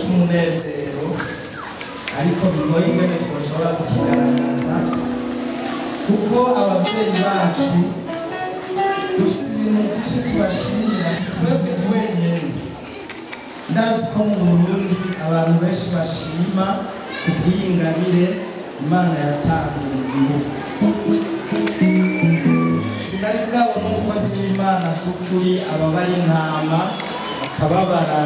Cy'umunezero, ariko bigoye ingene twoshobora kukigaragaza, kuko abavyeyi bacu dufise ibintu vyinshi tubashimira. Si twebwe twenyene, ndazi ko mu Burundi abantu benshi bashima kubw'iyingabire Imana yatanze mu gihugu. Sinari bwabona umukozi w'Imana vy'ukuri ababara intama, akababara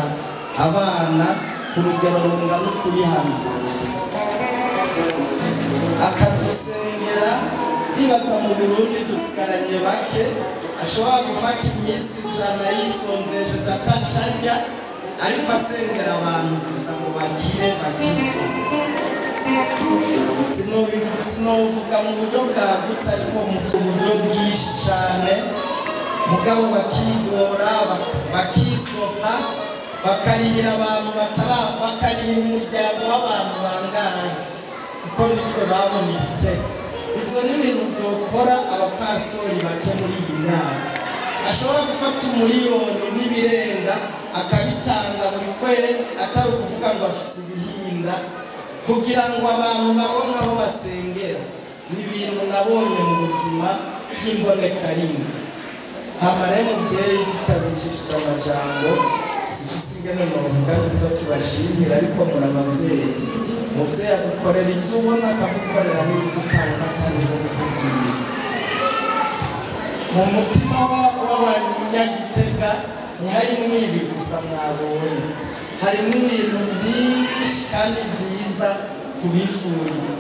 abana ku rugero rungana ukuri hano, akadusengera. Ndibaza mu Burundi dusigaranye bake ashobora gufata iminsi 100 yisonzesheje atacarya, ariko asengera abantu gusa ngo bakire, bakizwe. Sinovuga mu buryo bwagutse, ariko mu buryo bwinshi cane, mugabo bakigora, bakisopa, bakarihira abantu batara, bakarihira umuryango w'abantu bangahe, kuko nitwe babona igitego. Ivyo ni ibintu vyokora abapasitori bake muri iyi myaka. Ashobora gufata 1 miliyoni n'ibirenga akabitanga buri kwezi, atari ukuvuga ngo afise ibihinda, kugira ngo abantu babone aho basengera. Ni ibintu nabonye mu buzima bw'imboneka rimwe. Hama rero muvyeyi, tutabicishije amajambo, sifise ingene novuga n'ivyo tubashimira, ariko muri abavyeyi. Umuvyeyi agukorera ivyo ubona, akagukorera n'ivyo utabona atarinze kukubwira. Mu mutima w'Abanyagitega ntiharimwo ibi gusa mwabonye, harimwo ibintu vyinshi kandi vyiza tubifuriza.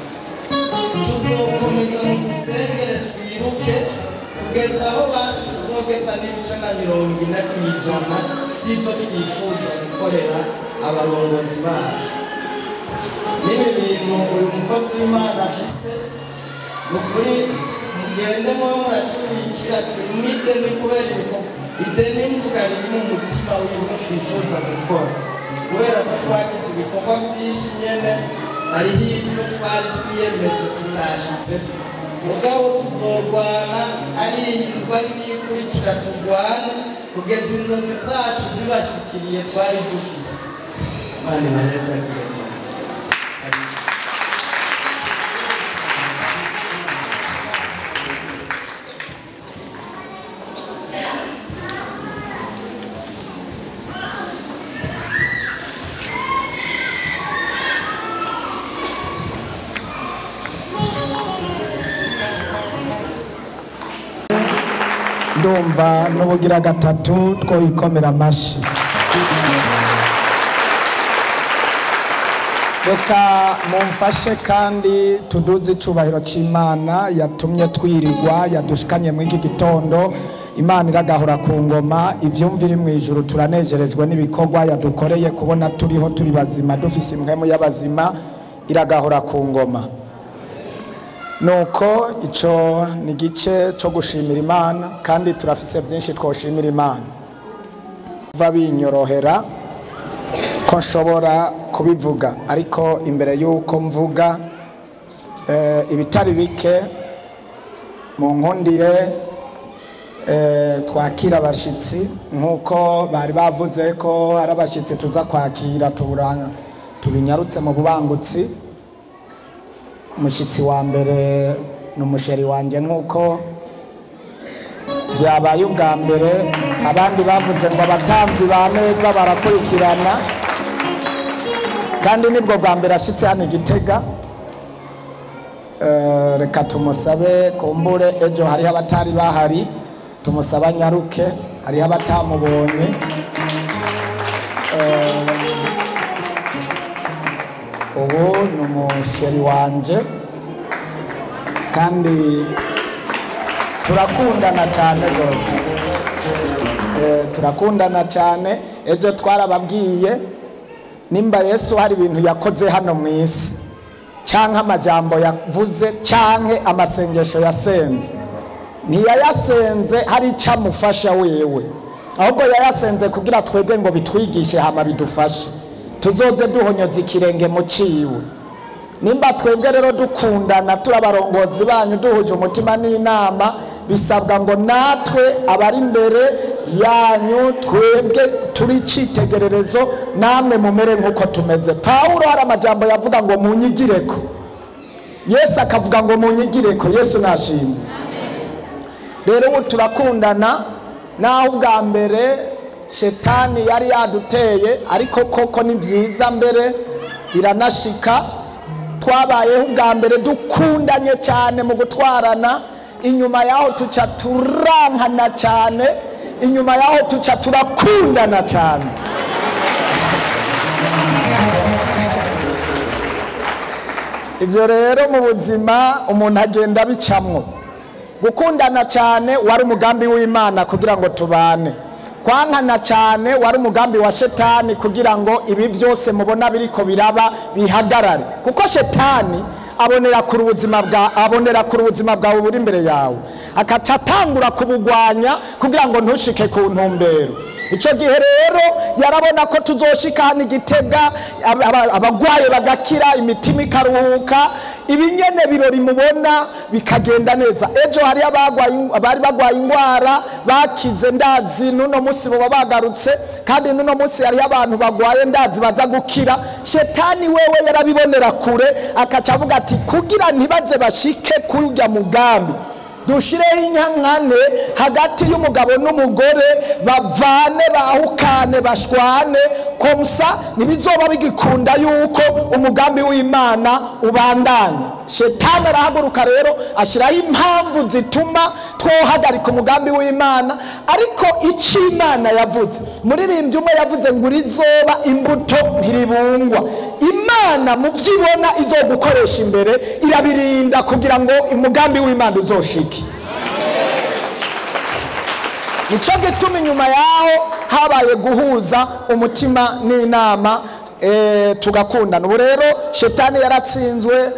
Tuzokomeza mu gusengere, twiruke kugeza aho basi tuzogeza n'ibice na 40% vy'ivyo twifuza gukorera abarongozi bacu. N'ibi bintu uyu mukozi w'Imana afise, ni ukuri mugende mube muratubikira. Turi mu ideni kubera ibikorwa, ideni mvuga riri mu mutima w'ivyo twifuza gukora, kubera ko twagize ibikorwa vyinshi nyene. Hariho ivyo twari twiyemeje tutashitseko, mugabo tuzorwana, ari iyi ndwi ari n'iyikurikira, turwane kugeza inzozi zacu zibashikiriye twari dufise. Imana ibahezagire. Ndumva n'ubugira gatatu twoyikomera amashyi. Reka mumfashe kandi tuduze icubahiro c'Imana yatumye twirigwa, yadushikanye muri iki gitondo. Imana iragahora ku ngoma, ivyumva iri mu ijuru. Turanejerejwe n'ibikorwa yadukoreye, kubona turiho, turi bazima, dufise impwemu y'abazima. Iragahora ku ngoma. Nuko ico ni igice co gushimira Imana, kandi turafise vyinshi twoshimira Imana. Va binyorohera ko nshobora kubivuga, ariko imbere y'uko mvuga ibitari bike, mu nkundire twakira abashitsi nk'uko bari bavuze ko hari abashitsi tuza kwakira. Tubinyarutse mu bubangutsi. Umushyitsi wa mbere ni umuchéri wanjye, nk'uko byabaye ubwa mbere. Abandi bavuze ngo abatambyi ba neza barakurikirana, kandi nibwo bwa mbere ashyitse hano i Gitega. Reka tumusabe, kumbure ejo hariho abatari bahari, tumusabe anyaruke, hariho abatamubonye. Ubu ni umuchéri wanje kandi turakundana cyane rwose. Turakundana cyane. Ejo twarababwiye, nimba Yesu hari ibintu yakoze hano mu isi, cyangwa amajambo yavuze, cyangwa amasengesho yasenze, ntiyayasenze hari icyo amufasha wewe, ahubwo yayasenze kugira twebwe ngo bitwigishe, hama bidufashe, tuzoze duhonyoza ikirenge mu ciwe. Nimba twebwe rero dukundana, turi abarongozi banyu, duhuje umutima n'inama, bisabwa ngo natwe abari imbere yanyu twebwe. turi icitegererezo, namwe mumere nk'uko tumeze. Pawulo hari amajambo yavuga ngo munyigireko, Yesu akavuga ngo munyigireko. Yesu nashimwe. Rero ubu turakundana, naho ubwa mbere shetani yari yaduteye, ariko koko ni byiza, mbere biranashika. Twabayeho ubwa mbere dukundanye cyane mu gutwarana, inyuma yaho tuca turankana cyane, inyuma yaho tuca turakundana cyane. Ibyo rero mu buzima umuntu agenda abicamwo. Gukundana cyane wari umugambi w'Imana kugira ngo tubane, kwankana cyane wari umugambi wa shetani kugira ngo ibi byose mubona biriko biraba bihagarare, kuko shetani abonera kuri ubuzima bwa abonera kuri ubuzima bwawe buri imbere yawe, akaca atangura kubugwanya kugira ngo ntushike ku ntumbero. Icyo gihe rero yarabona ko tuzoshika hano Igitega, abagwaye bagakira, imitima ikaruhuka, ibinyene birori mubona bikagenda neza. Ejo hari abari bagwaye ingwara bakize, ndazi nuno munsi boba bagarutse, kandi nuno munsi hari abantu bagwaye ndazi baza gukira. Shetani wewe yarabibonera kure, akaca avuga ati kugira ntibaze bashike kurya mugambi, dushireho inyankane hagati y'umugabo n'umugore, bavane bahukane bashwane, komsa ntibizoba bigikunda yuko umugambi w'Imana ubandanya. Shetani arahaguruka rero ashyiraho impamvu zituma twohagarika umugambi w'Imana, ariko icyo Imana yavuze, muririmbyi umwe yavuze ngo rizoba imbuto ntiribungwa. Imana mu byo ibona izogukoresha imbere irabirinda kugira ngo umugambi w'Imana uzoshike. Nicyo gituma inyuma yaho habaye guhuza umutima n'inama, tugakundana. Ubu rero shetani yaratsinzwe,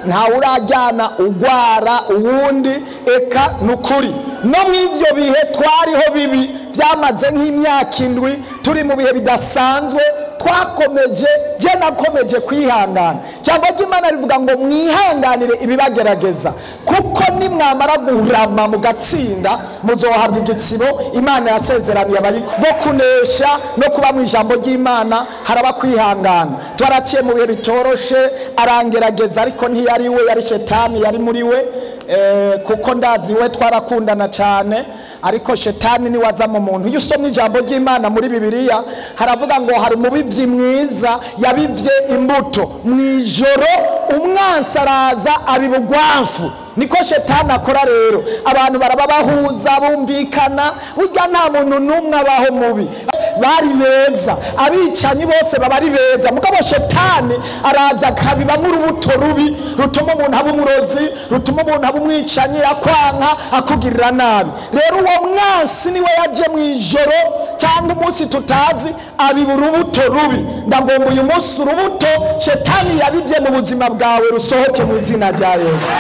ntawe urajyana ugwara uwundi, eka nukuri. No mw'ivyo bihe twariho bibi byamaze nk'imyaka 7 turi mu bihe bidasanzwe, twakomeje, je nakomeje kwihangana. Jambo ry'Imana rivuga ngo mwihanganire ibibagerageza, kuko nimwamara guhurama mugatsinda muzohabwa igitsibo Imana yasezeraniye abayiko. Bo kunesha no kuba mu ijambo ry'Imana haraba kwihangana. Twaraciye mu bihe bitoroshe, arangerageza, ariko ntiyari we, yari shetani yari muri we. Kuko ndazi we twarakundana cyane, ariko shetani ni waza mu muntu. Iyo usomye ijambo ry'Imana muri Bibiliya haravuga ngo hari umubivyi mwiza yabivye imbuto mwijoro, umwansi araza abibugwamfu. Niko shetani akora rero, abantu baraba bahuza bumvikana, burya nta muntu n'umwe abaho mubi, bari beza, abicanyi bose baba ari beza, mugabo shetani araza akabibamwo urubuto rubi rutuma umuntu aba umurozi, rutuma umuntu aba umwicanyi, akwanka, akugirira nabi. Rero uwo mwansi niwe yaje mu ijoro cyangwa umunsi tutazi, abiba urubuto rubi. Ndagomba uyu munsi urubuto shetani yabibye mu buzima bwawe rusohoke mu izina rya Yesu.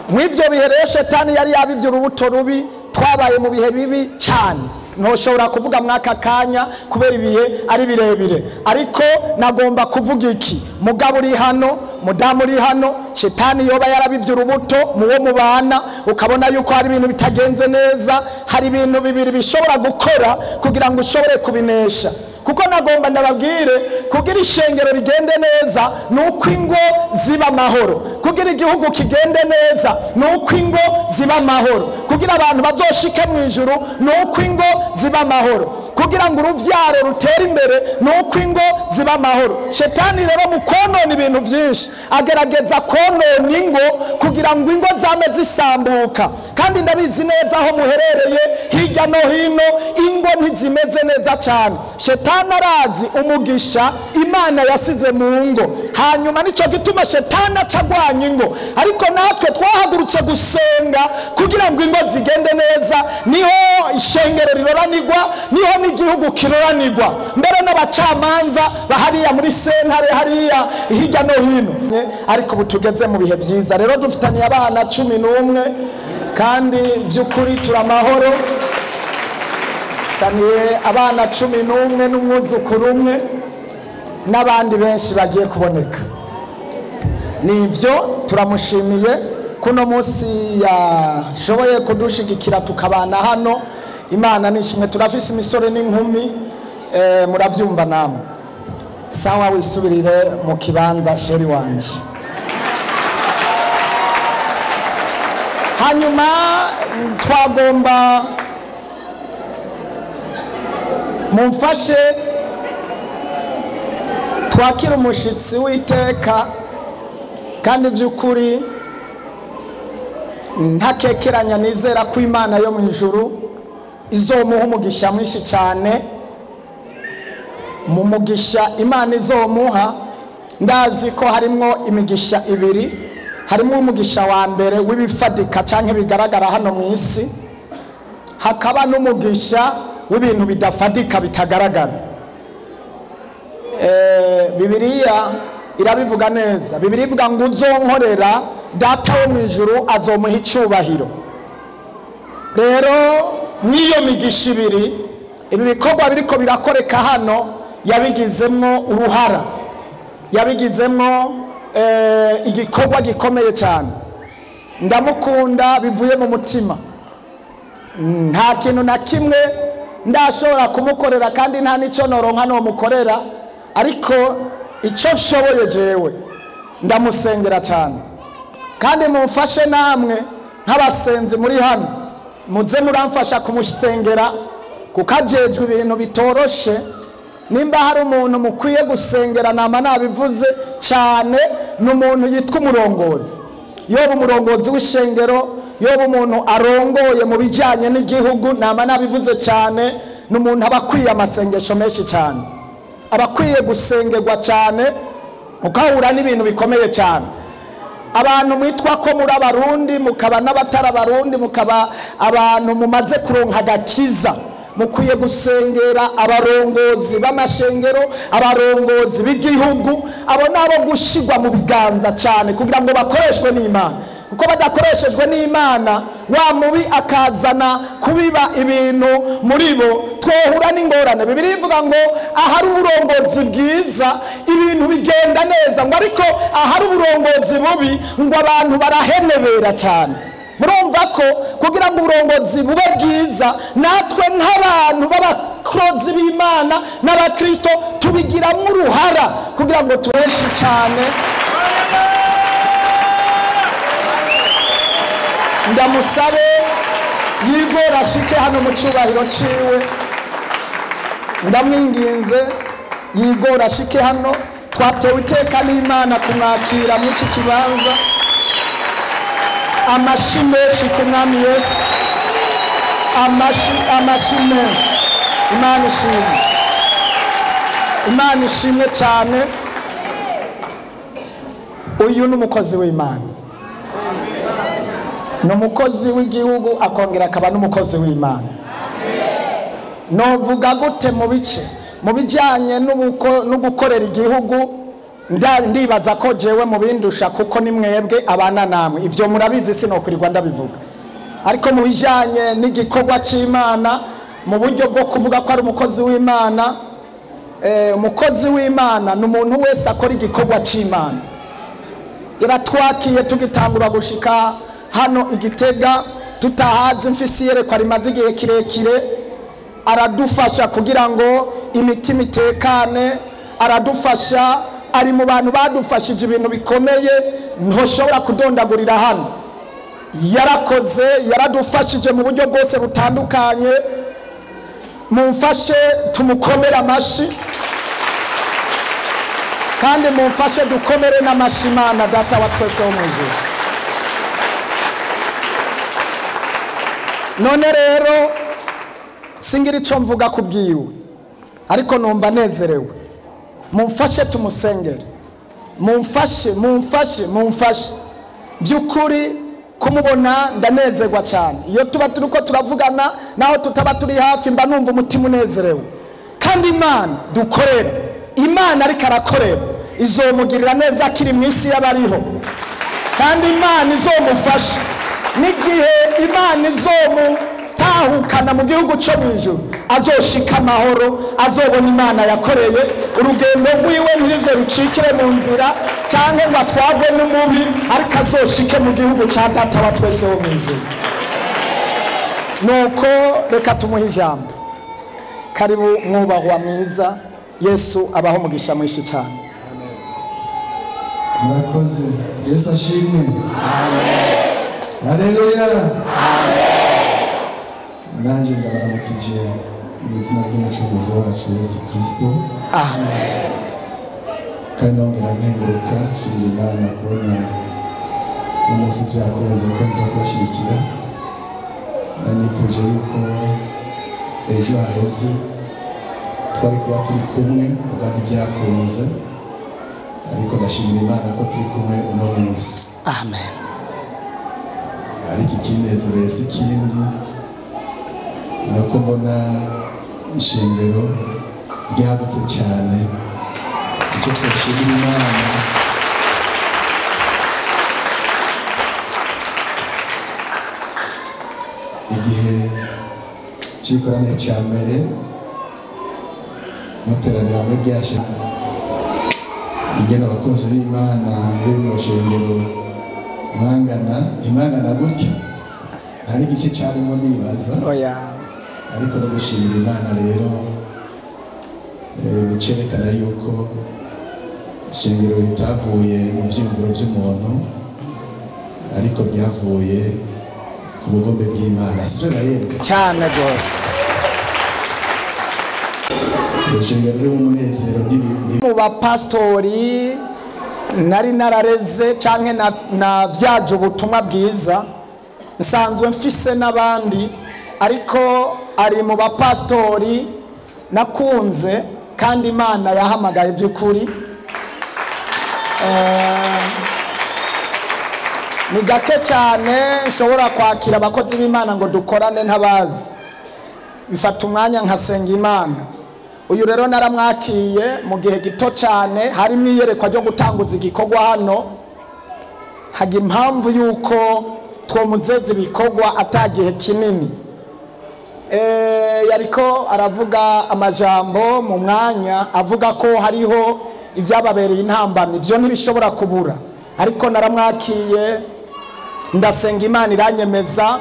Mw'ivyo bihe rero shetani yari yabivye urubuto rubi, twabaye mu bihe bibi cyane. Ntoshobora kuvuga mwaka kanya kubera ibihe ari birebire, ariko nagomba kuvuga iki: mugabo uri hano, mudamu uri hano, shetani yoba yarabivye urubuto muwo mubana, ukabona yuko hari ibintu bitagenze neza, hari ibintu bibiri bishobora gukora kugira ngo ushobore kubinesha. Kuko nagomba ndababwire, kugira ishengero rigende neza nuko ingo ziba amahoro, kugira igihugu kigende neza nuko ingo ziba amahoro, kugira abantu bazoshike mu ijuru nuko ingo ziba amahoro, kugira ngo uruvyaro rutere imbere nuko ingo ziba amahoro. Shetani rero mu konona ibintu byinshi agerageza konona ingo kugira ngo ingo zame zisambuka. Kandi ndabizi neza aho muherereye hirya no hino ingo ntizimeze neza cyane. Shetani arazi umugisha Imana yasize mu ngo, hanyuma nicyo gituma shetani acagwanya ingo. Ariko natwe twahagurutse gusenga kugira ngo ingo zigende neza, niho ishengero riroranirwa, niho n'igihugu kiroranirwa, mbere n'abacamanza bahariya muri sentare hariya hirya no hino. Ariko ubu tugeze mu bihe byiza rero, dufitaniye abana 11 kandi by'ukuri turamahoro. Dufitaniye abana 11 n'umwuzukuru umwe n'abandi benshi bagiye kuboneka. Nivyo turamushimiye. Kuno munsi yashoboye kudushigikira tukabana hano. Imana nishimwe, turafise imisore n'inkumi, muravyumva namwe. Sawa, wisubirire mu kibanza chéri wanje. Hanyuma twagomba mumfashe twakira umushitsi w'iteka, kandi by'ukuri ntakekeranya nizera ko Imana yo mu ijuru izomuha umugisha mwinshi cyane. Mu mugisha Imana izomuha, ndazi ko harimwo imigisha ibiri. Harimo umugisha wa mbere w'ibifadika canke bigaragara hano mu isi, hakaba n'umugisha w'ibintu bidafadika bitagaragara. Bibiliya irabivuga neza. Bibiliya ivuga ngo uzonkorera Data wo mu ijuru azomuha icubahiro. Rero mw'iyo migisha ibiri, ibi bikorwa biriko birakoreka hano yabigizemwo uruhara, yabigizemwo igikorwa gikomeye cyane. Ndamukunda bivuye mu mutima, nta kintu na kimwe ndashobora kumukorera kandi nta n'icyo noronka nomukorera, ariko icyo nshoboye jewe ndamusengera cyane. Kandi mumfashe namwe nk'abasenzi muri hano, muze muramfasha kumusengera, kuko ajejwe ibintu bitoroshe. Nimba hari umuntu mukwiye gusengera, nama nabivuze cyane, ni umuntu yitwa umurongozi. Yoba umurongozi w'ishengero, yoba umuntu arongoye mu bijyanye n'igihugu, nama nabivuze cyane, ni umuntu aba akwiye amasengesho menshi cyane, aba akwiye gusengerwa cyane, ukahura n'ibintu bikomeye cyane. Abantu mwitwa ko muri Abarundi, mukaba n'abatari Abarundi, mukaba abantu mumaze kuronka agakiza, mukwiye gusengera abarongozi b'amashengero, abarongozi b'igihugu. Abo nabo gushigwa mu biganza cyane kugira ngo bakoreshwe n'Imana, kuko badakoreshejwe n'Imana wa mubi akazana kubiba ibintu muri bo, twohura n'ingorane. Bibiliya ivuga ngo ahari uburongozi bwiza ibintu bigenda neza, ngo ariko ahari uburongozi bubi ngo abantu barahenebera cyane. Murumva ko kugira ngo uburongozi bube bwiza, natwe nk'abantu b'abakrozi b'Imana n'abakristo tubigiramo uruhara kugira ngo tureshe cyane. Ndamusabe yigora ashike hano mu cyubahiro ciwe, ndamwinginze yigora ashike hano. Twatewe iteka n'Imana kumwakira muri iki kibanza. Amashi menshi ku Mwami Yesu, amashi menshi. Imana ishimwe, Imana ishimwe cyane. Uyu ni umukozi w'Imana, ni umukozi w'igihugu, akongera akaba n'umukozi w'Imana. Novuga gute mu bice mu bijyanye no gukorera igihugu? Ndibaza ko jewe mubindusha, kuko ni mwebwe abana namwe, ivyo murabizi, sinokurirwa ndabivuga. Ariko mu bijyanye n'igikorwa cy'Imana, mu buryo bwo kuvuga ko ari umukozi w'Imana, umukozi w'Imana ni umuntu wese akora igikorwa cy'Imana. Yaratwakiye tugitangura gushika hano Igitega, tutahazi, mfisi yerekwa rimaze igihe kirekire, aradufasha kugira ngo imitima itekane, aradufasha, ari mu bantu badufashije ibintu bikomeye ntoshobora kudondagurira hano. Yarakoze, yaradufashije mu buryo bwose butandukanye. Mumfashe tumukomere amashi, kandi mumfashe dukomere n'amashi Imana Data wa twese wo mu ijuru. None rero singira icyo mvuga kubwiwe, ariko numva nezerewe. Mumfashe tumusengere, mumfashe, mumfashe, mumfashe. By'ukuri kumubona ndanezerwa cyane. Iyo tuba turiko turavugana naho tutaba turi hafi, mba numva umutima unezerewe. Kandi Imana dukorera, Imana ariko arakorera, izomugirira neza akiri mu isi y'abariho. Kandi Imana izomufasha n'igihe Imana izomutahukana mu gihugu cyo mu ijuru, Azoshika amahoro, azobona Imana yakoreye. Urugendo rwiwe ntirize rucikire mu nzira cyangwa ngo atwagwe n'umubi, ariko azoshike mu gihugu cya Data wa twese wo mu ijuru. Nuko reka tumuhe ijambo. Karibu mwubahwa mwiza, Yesu abaho umugisha mwinshi cyane. Murakoze. Yesu ashimwe. Amen. Haleluya. Amen. Nanjye ndabaramukije mu izina ry'Umucunguzi wacu Yesu Kristo. Amen. Kandi nongera nkenguruka nshimira Imana kubona umunsi byakunze ko nza kubashyigikira. Nanifuje yuko ejo haheze twari kuba turi kumwe ubwo ntibyakunze, ariko ndashimira Imana ko turi kumwe uno munsi. Amen. Ariko ikinezereye si ikindi, nuko mbona ishengero ryagutse cyane. Icyo twashimira Imana, igihe cy'ikoraniro cya mbere muteranira muri byashe ingene abakunzi b'Imana b'ino shengero mwangana, ntimwangana gutya, nta n'igice cyarimo nibaza. Oya. Ariko no gushimira Imana rero bicerekana yuko ishengero ritavuye mu byiyumviro by'umuntu, ariko ryavuye ku bugombe bw'Imana. Sibyo na yemwe? Cyane rwose. Urushengero rurimo umunezero. Mu bapasitori nari narareze canke navyaje ubutumwa bwiza, nsanzwe mfise n'abandi, ariko ari mu bapasitori nakunze kandi Imana yahamagaye by'ukuri. Ni gake cyane nshobora kwakira abakozi b'Imana ngo dukorane ntabazi, bifata umwanya nkasenga Imana. Uyu rero naramwakiye mu gihe gito cyane, harimo iyerekwa ryo gutanguza igikorwa hano. Haga impamvu yuko twomuzeze ibikorwa atagihe kinini. Yariko aravuga amajambo mu mwanya avuga ko hariho ibyababereye intambamyi, ibyo ntibishobora kubura, ariko naramwakiye ndasenga Imana iranyemeza,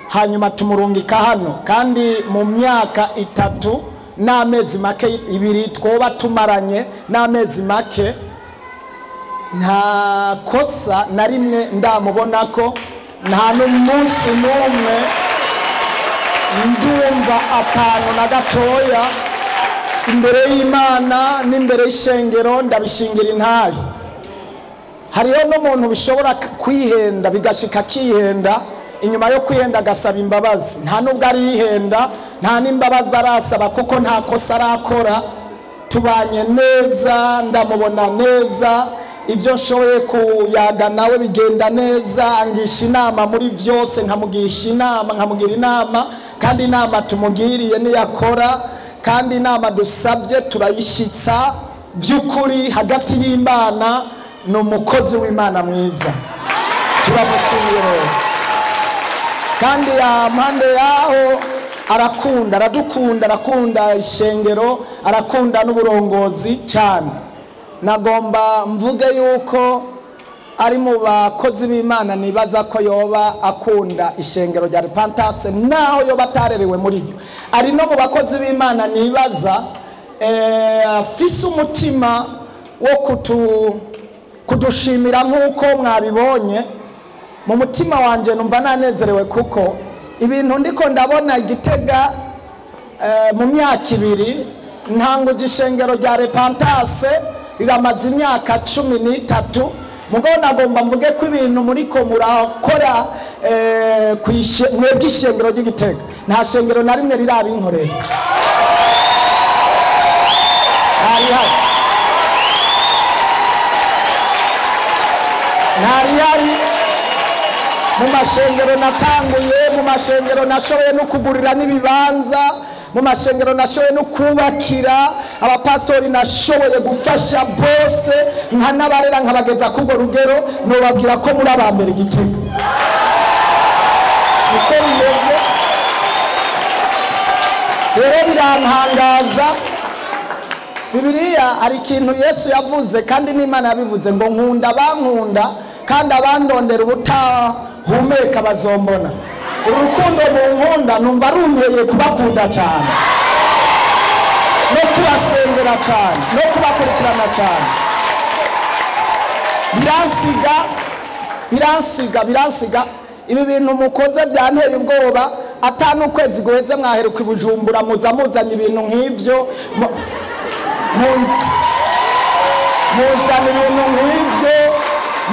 hanyuma tumurungika hano. Kandi mu myaka 3 n'amezi make, 2 twoba tumaranye n'amezi make, nta kosa na rimwe ndamubona ko, nta n'umunsi n'umwe ndumva akantu na gatoya imbere y'Imana n'imbere y'ishengero ndabishingira intahe. Hariho n'umuntu bishobora kwihenda bigashika akihenda, inyuma yo kwihenda agasaba imbabazi. Nta nubwo arihenda, nta n'imbabazi arasaba kuko nta kosa arakora. Tubanye neza, ndamubona neza, ibyo nshoboye kuyaga nawe bigenda neza, angisha inama muri byose, nkamugisha inama, nkamugira inama, kandi inama tumugiriye niyakora, kandi inama dusabye turayishitsa. By'ukuri hagati y'Imana ni umukozi w'Imana mwiza, turamushimiye rero. Kandi ya mpande yaho arakunda, aradukunda, arakunda ishengero, arakunda n'uburongozi cyane. Nagomba mvuge yuko ari mu bakozi b'Imana nibaza ko yoba akunda ishengero rya Repentance naho yoba atarerewe muri ryo. Ari no mu bakozi b'Imana nibaza afise umutima wo kudushimira nk'uko mwabibonye. Mu mutima wanje numva nanezerewe kuko ibintu ndiko ndabona Igitega mu myaka 2 ntanguje ishengero rya Repentance riramaze imyaka 13. Mugabo nagomba mvuge ko ibintu muriko murakora mwebwe ishengero ry'Igitega nta shengero na rimwe rirabinkorera. Ntari mu mashengero natanguye, mu mashengero nashoboye no kugurira n'ibibanza, mu mashengero nashoboye no kubakira abapastori, nashoboye gufasha bose nkanabarera nkabageza kubwo rugero, nobabwira ko muri abambere Igitega. Niko bimeze. Rero birantangaza. Bibiliya hari ikintu Yesu yavuze kandi n'Imana yabivuze ngo nkunda abankunda kandi abandondera ubutahumeka bazombona. Urukundo munkunda numva runteye kubakunda cyane no kubasengera cyane no kubakurikirana cyane. Biransiga biransiga biransiga. Ibi bintu mukoze byanteye ubwoba. Atanu ukwezi guheze mwaheruka Bujumbura muza muzanye ibintu nk'ivyo, muzana ibintu nk'ivyo,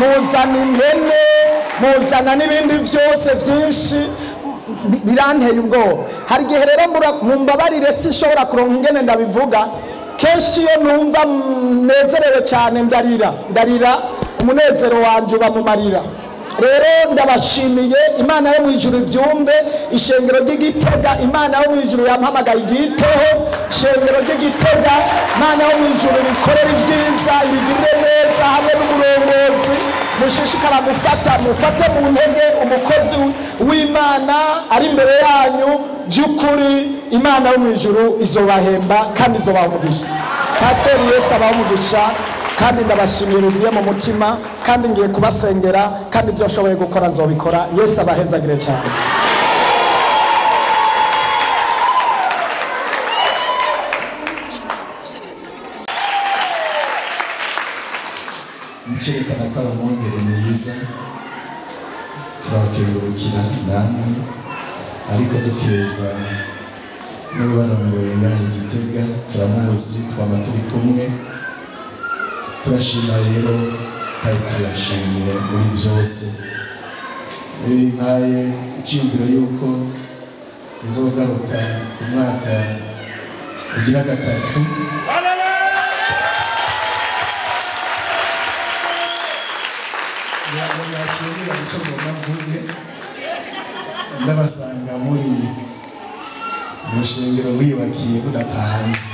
muzana impene, muzana n'ibindi byose byinshi, biranteye ubwoba. Hari igihe rero mumbabarire sinshobora kuronka ingene ndabivuga. Kenshi iyo numva nezerewe cyane ndarira, ndarira, umunezero wanje uba mu marira. Rero ndabashimiye Imana yo mu ijuru ibyumve. Ishengero ry'Igitega, Imana yo mu ijuru yampamagaye igiteho. Ishengero ry'Igitega, Imana yo mu ijuru rikorera ibyiza, ibigirire neza hamwe n'umurongozi. Mushishikara gufata, mufate mu ntege umukozi w'Imana ari imbere yanyu. By'ukuri Imana yo mu ijuru izobahemba kandi izobaha umugisha. Pasiteri Yesu abaha umugisha. Kandi ndabashimiye bivuye mu mutima, kandi ngiye kubasengera, kandi ibyo nshoboye gukora nzobikora. Yesu abahezagire cyane. Nicerekana ko ari umwungere mwiza, turabakengurukira namwe, ariko dukeza n'ubarongoye ngaha i Gitega, turamuzi twama turi kumwe. Turashima rero kandi turashimiye muri byose. Bimpaye icyiyumviro yuko nzogaruka ku mwaka ugira gatatu. Ntabwo mwashimira icyo ngomba mvuge, ndabasanga muri mu rushengero mwiyubakiye mudapanze.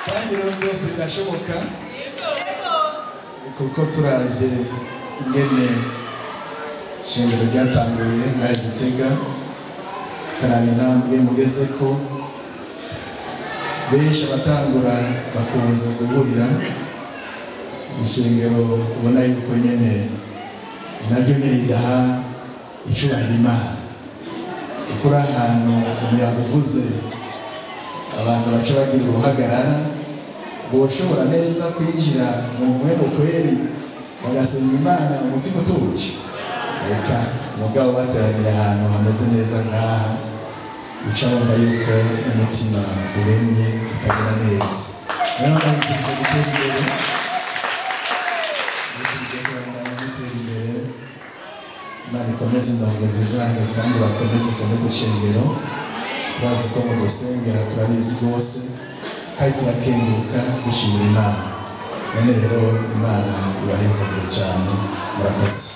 Kandi rero byose birashoboka kuko turaje ingene ishengero ryatanguye ngaha i Gitega, karaba intambwe mugeze ko benshi abatangura bakunze guhurira ishengero, ubona yuko nyene naryo nyene ridaha icubahiro Imana. Kuko uri ahantu umuyaga uvuze abantu baca bagira uruhagarara, boshobora neza kwinjira mu mwene kweri bagasenga Imana umutima utuje. Reka mugabo bateraniye ahantu hameze neza nk'aha, uca wumva yuko umutima uremye bitagenda neza. Rero ndabifurije gutera imbere, ndabifurije kubandanya mutera imbere. Imana ikomeze indongozi zanyu kandi bakomeze ikomeze ishengero. Turazi ko mudusengera, turabizi rwose, kandi turakenguruka dushimira Imana. None rero Imana ibahezagire cyane, murakoze.